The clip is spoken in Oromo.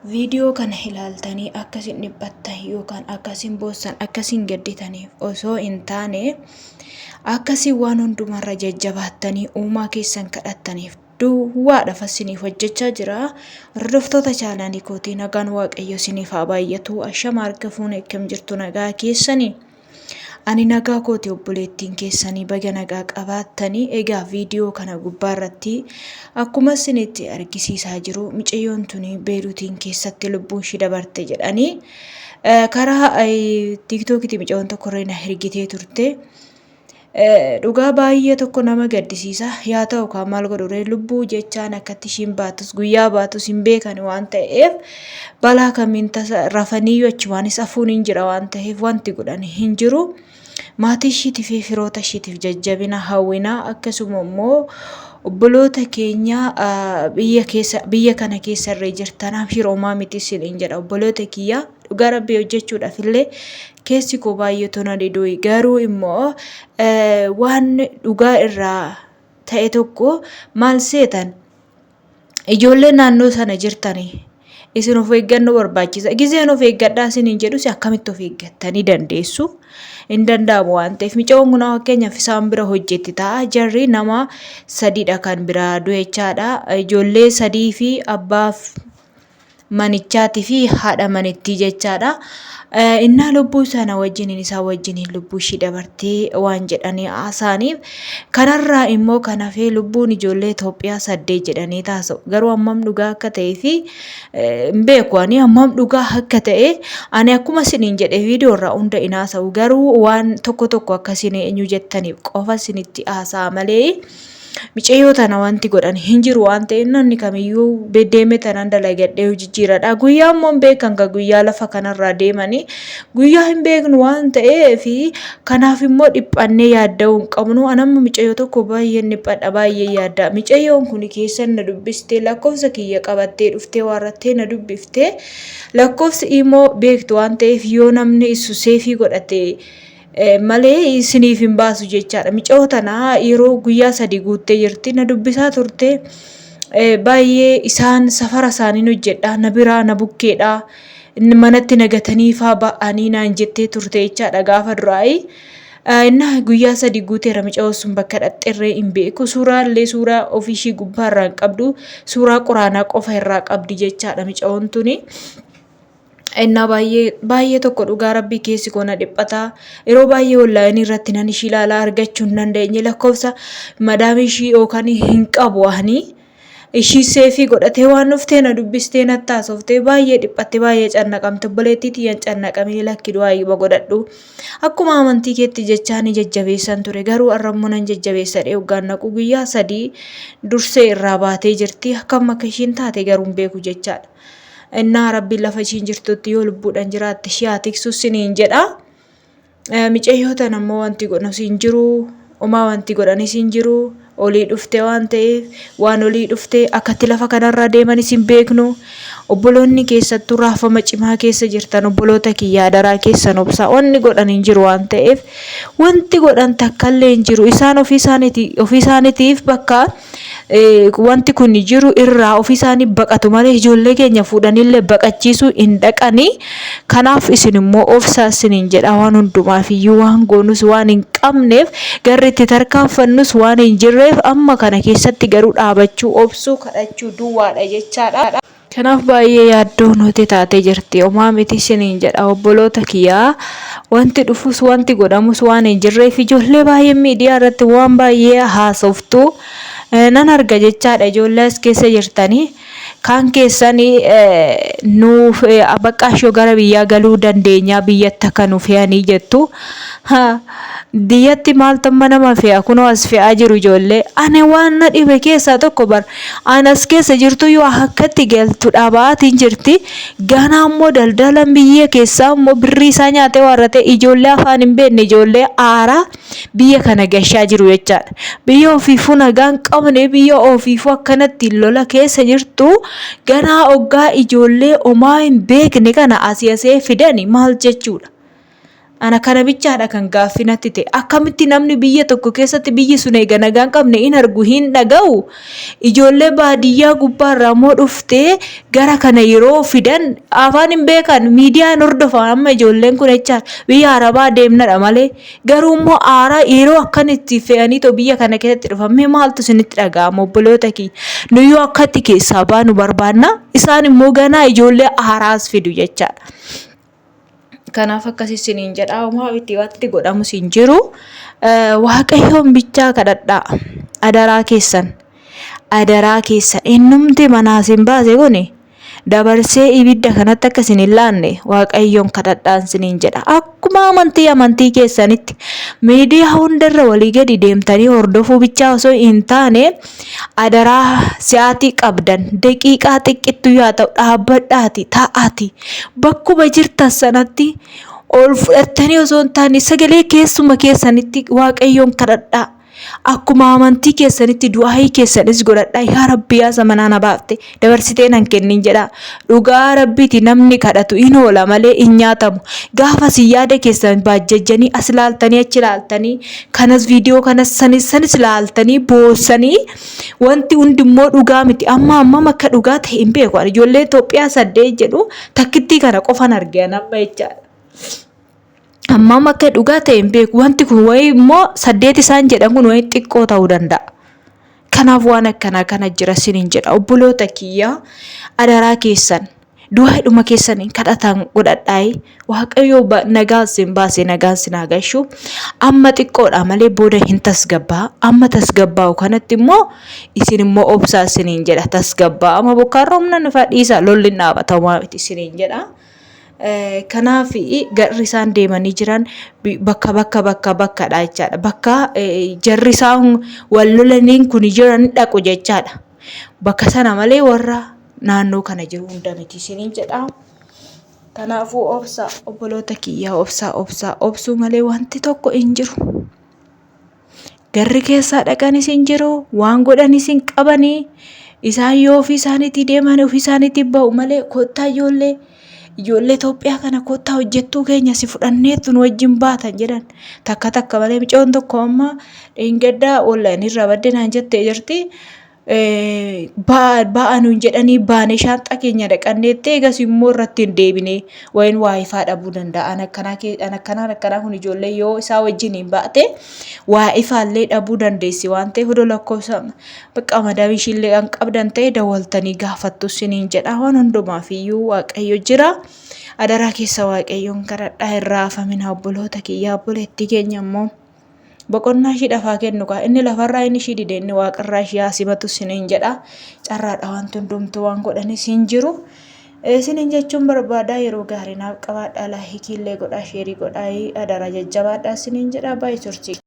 Viidiyoo kana ilaaltanii akka isin dhiphattan yookaan akka isin boossan akka isin gadditaniif osoo hin taane akka isin waan hundumarra jajjabaattanii uumaa keessan kadhattaniif duwwaadhaaf isiniif hojjechaa jira. Hordoftoota chaanaalii kootii nagaan Waaqayyo isiniif haa baay'atu. Ashama harka fuune akkam jirtu nagaa keessanii. Ani nagaa kooti obboleettiin keessanii baga nagaa qabaattanii. Egaa viidiyoo kana gubbaa irratti akkuma isinitti argisiisaa jiru micayyoon tuni Beeruutiin keessatti lubbuun ishii dabarte jedhanii karaa tiiktookiti micayyoon tokko irra na ergitee turte. Dhugaa baay'ee tokko nama gaddisiisa. Yaa ta'u kaa maal godhu ree lubbuu jechaan akkatti ishiin baatus guyyaa baatus hin beekan waan ta'eef balaa kamiin tasa rafaniyyuu achumaanis hafuun hin jira waan ta'eef wanti godhan hin jiru. Maatii ishiitiif fi firoota ishiitiif jajjabina hawwina akkasuma immoo obboloota keenya biyya keessa biyya kana keessa irra jirtan abshir homaa miti isiniin jedha obboloota kiyya. Dhugaa rabbii hojjechuudhaaf illee keessi koo baay'eetu na diduuyi. Garuu immoo waan dhugaa irraa ta'e tokko maal seetan ijoollee naannoo sana jirtanii isin of eeggannoo barbaachisa. Gizeen of eeggadhaa isiniin jedhus akkamitti of eeggattanii dandeessu? Hin danda'amu waan ta'eef micaa'oon kun fakkeenyaaf isaan bira hojjetti ta'a. Jarri nama sadiidha kan biraa du'echaadha. Ijoollee sadii fi abbaaf manichaatii fi haadha manittii jechaadha. Innaa lubbuu sana wajjiniin isaa wajjiniin lubbuu ishii dabartee waan jedhanii haasa'aniif kanarraa immoo kan hafee lubbuun ijoollee Itoophiyaa saddeet jedhanii taasa'u. Garuu hammam dhugaa akka ta'ee fi hin beeku ani hammam dhugaa akka ta'e ani akkuma isiniin jedhe viidiyoo irraa hunda hin haasa'u garuu waan tokko tokko akka isin eenyu jettaniif qofa isinitti haasa'a malee. Micayyoo tana wanti godhan hin jiru waan ta'eef namni kamiyyuu deeme tanan dalagadhee jijjiiradha. Guyyaa immoo hin beekan ka guyyaa lafa kanarraa deemanii guyyaa hin beeknu waan ta'eef kanaaf immoo dhiphannee yaadda'uu hin qabnu. An amma micayyoo tokko baay'een dhiphadha baay'ee yaadda. Micayyoon kun keessan na dubbistee lakkoofsa kiyya qabattee dhuftee waarrattee na dubbiftee lakkoofsi immoo beektu waan ta'eef yoo namni isu seefii godhate malee isiniif hin baasu jechaadha. Micayoo tana yeroo guyyaa sadii guuttee jirti. Na dubbisaa turte. Baay'ee isaan safara isaaniin hojjedha. Na biraa na bukkeedha. Manatti na gatanii faa ba'anii naan jettee turte jechaadha gaafa duraayi. Innaa guyyaa sadii guuteera micayoo sun bakka dhaqxerree hin beeku. Suuraa illee suuraa ofii ishii gubbaa irraa hin qabdu. Suuraa quraanaa qofa irraa qabdi jechaadha micayoon tuni. Innaa baay'ee baay'ee tokko dhugaa rabbii keessi koo na dhiphata. Yeroo baay'ee onlaayinii irratti nan ishii ilaalaa argachuu hin dandeenye lakkoofsa madaamii ishii yookaan hin qabu ani. Ishii seefii godhatee waan dhuftee na dubbistee natti haasoftee baay'ee dhiphatte baay'ee cannaqamte obboleettii tiyyan cannaqamee lakki du'aa ima godhadhu. Akkuma amantii keetti jechaa ni jajjabeessan ture garuu har'a immoo nan jajjabeessa dhee hoggaan naqu guyyaa sadii dursee irraa baatee jirti akkam akka ishiin taate garuu hin beeku jechaadha. Innaa rabbiin lafa ishiin jirtutti yoo lubbuudhaan jiraatte ishii haa tiksu siniin jedha. Micayyoo tana immoo wanti godhanus hin jiru. Homaa wanti godhanis hin jiru. Olii dhufte waan ta'eef waan olii dhufte akkatti lafa kanarraa deemanis hin beeknu. Obboloonni keessattuu raafama cimaa keessa jirtan obboloota kiyya adaraa keessan obsaa wanni godhan hin jiru waan ta'eef wanti godhan takkallee hin jiru. Isaan ofii isaaniitiif bakka wanti kun jiru irraa ofii isaanii baqatu malee ijoollee keenya fuudhaniillee baqachiisuu hin dhaqanii. Kanaaf isin immoo obsaa isiniin jedha waan hundumaaf iyyuu waan goonus waan hin qabneef garri itti tarkaanfannus waan hin jirreef amma kana keessatti garuu dhaabachuu obsuu kadhachuu duwwaadha jechaadha. Kanaaf baay'ee yaaddoo nuti taatee jirti. Homaa miti isiniin jedha obboloota kiyyaa. Wanti dhufus wanti godhamus waan hin jirreef ijoollee baay'ee miidiyaa irratti waan baay'ee haasoftu nan arga jechaadha ijoollee as keessa jirtanii. Kaan keessan nuuf baqqaashoo gara biyyaa galuu dandeenyaa biyyatti akka nu fe'anii jettu. Biyyatti maaltu amma nama fe'a kunoo as fe'aa jiru ijoollee. Ani waan na dhibe keessaa tokko bar an as keessa jirtuyyuu akkatti galtu dhabaatiin jirti. Ganaa immoo daldalan biyya keessaa immoo birrii isaa nyaatee waarratee ijoollee afaan hin beekne ijoollee aaraa biyya kana gashaa jiru jechaadha. Biyya ofiifuu nagaa hin qabne biyya ofiifuu akkanatti lola keessa jirtu ganaa oggaa ijoollee homaa hin beekne kana asii asee fidani maal jechuudha. Ana kana bichaadha kan gaaffii natti ta'e. Akkamitti namni biyya tokko keessatti biyyi sun eega nagaa hin qabne hin argu hin dhaga'u. Ijoollee baadiyyaa gubbaarraa immoo dhuftee gara kana yeroo fidan afaan hin beekan miidiyaa hin hordofan amma ijoolleen kun jecha biyya arabaa deemnadha malee garuu immoo aaraa yeroo akkan itti fe'anii too biyya kana keessatti dhufan mee maaltu isinitti dhaga'ama obboloota kiyya nuyyuu akkatti keessaa baanu barbaanna isaan immoo ganaa ijoollee aaraas fidu jechaadha. Kanaaf akkas isiniin jedha homaa itti wanti godhamus hin jiru. Waaqayyoon bichaa kadhadhaa. Adaraa keessan. Adaraa keessan. Innumti manaa isin baase kuni dabarsee ibidda kanatti akka isin hin laanne Waaqayyoon kadhadhaan isiniin jedha. Akkuma amantii amantii keessanitti miidiyaa hundarra walii gadi deemtanii hordofuu bichaa osoo hin taane Adaraa si'aatii qabdan daqiiqaa xiqqittu yaa ta'u dhaabbadhaati taa'aati bakkuma jirtan sanatti ol fudhattanii osoo hin taane sagalee keessuma keessanitti waaqayyoon kadhadhaa. Akkuma amantii keessanitti du'aayii keessanis godhadhaa yaa rabbi yaa zamanaa na baafte dabarsitee nan kennin jedhaa. Dhugaa rabbiiti namni kadhatu in oola malee hin nyaatamu. Gaafa isin yaada keessan baajjajjanii as laaltanii achi laaltanii kanas viidiyoo kanas sanis sanis laaltanii boossanii wanti hundi immoo dhugaa miti. Amma ammam akka dhugaa ta'e hin beeku. Ani ijoollee Itoophiyaa saddeet jedhu takkittii kana qofan arge an amma jechaadha. Ammam akka dhugaa ta'e hin beeku. Wanti kun wayii immoo saddeet isaan jedhan kun wayii xiqqoo ta'uu danda'a. Kanaaf waan akkanaa kana jira isiniin jedha. Obboloota kiyyaa adaraa keessan du'aadhuma keessaniin kadhatan godhadhaayi. Waaqayyo nagaan sin baase nagaan sin haa gashu. Amma xiqqoodha malee booda hin tasgabbaa. Amma tasgabbaa'u kanatti immoo isin immoo obsaa isiniin jedha tasgabbaa. Amma bokkaan roobna nufa dhiisa lolli hin dhaabata homaa miti isiniin jedha. Kanaaf garri isaan deemanii jiran bakka bakka bakka bakkadha jechaadha. Bakka jarri isaan wal lolaniin kun jiran dhaqu jechaadha. Bakka sana malee warra naannoo kana jiru hunda miti isiniin jedha. Kanaafuu obsa obboloota kiyyaa obsaa obsaa obsuu malee wanti tokko hin jiru. Garri keessaa dhaqanis hin jiru, waan godhanis hin qabanii. Isaan yoo ofii isaaniitii deeman ofii isaaniitii ba'u malee kottaa ijoollee ijoollee Itoophiyaa kana kottaa hojjettuu keenya si fudhanneettu nu wajjin baatan jedhan. Takka takka malee micoon tokko amma dheengaddaa wallaan irraa badde naan jettee jirti. Ba'a nuun jedhanii baane shaanxaa keenya dhaqanneetti eegas immoo irratti hin deebine wayin waayifaa dhabuu danda'a. An akkanaa an akkanaan akkanaa kun ijoollee yoo isaa wajjin hin baate waayifaallee dhabuu dandeessi waan ta'eef odoo lakkoofsa bakka madaamii ishiillee kan qabdan ta'e dawwaltanii gaafattu isiniin jedha waan hundumaaf iyyuu waaqayyo jira. Adaraa keessa waaqayyoon kadhadhaa irraa hafamina obboloota kiyyaa obboleettii keenya immoo. Boqonnaa ishiidhaaf haa kennu kaa. Inni lafarraa inni ishii dide inni waaqarraa ishii haa simatu isiniin jedha. Carraadha wanti hundumtuu waan godhanis hin jiru. Isiniin jechuun barbaada yeroo gaarii naaf qabaadhaa laayikiillee godhaa sheerii godhaa adaraa jajjabaadhaa isiniin jedha baay'ee turtii.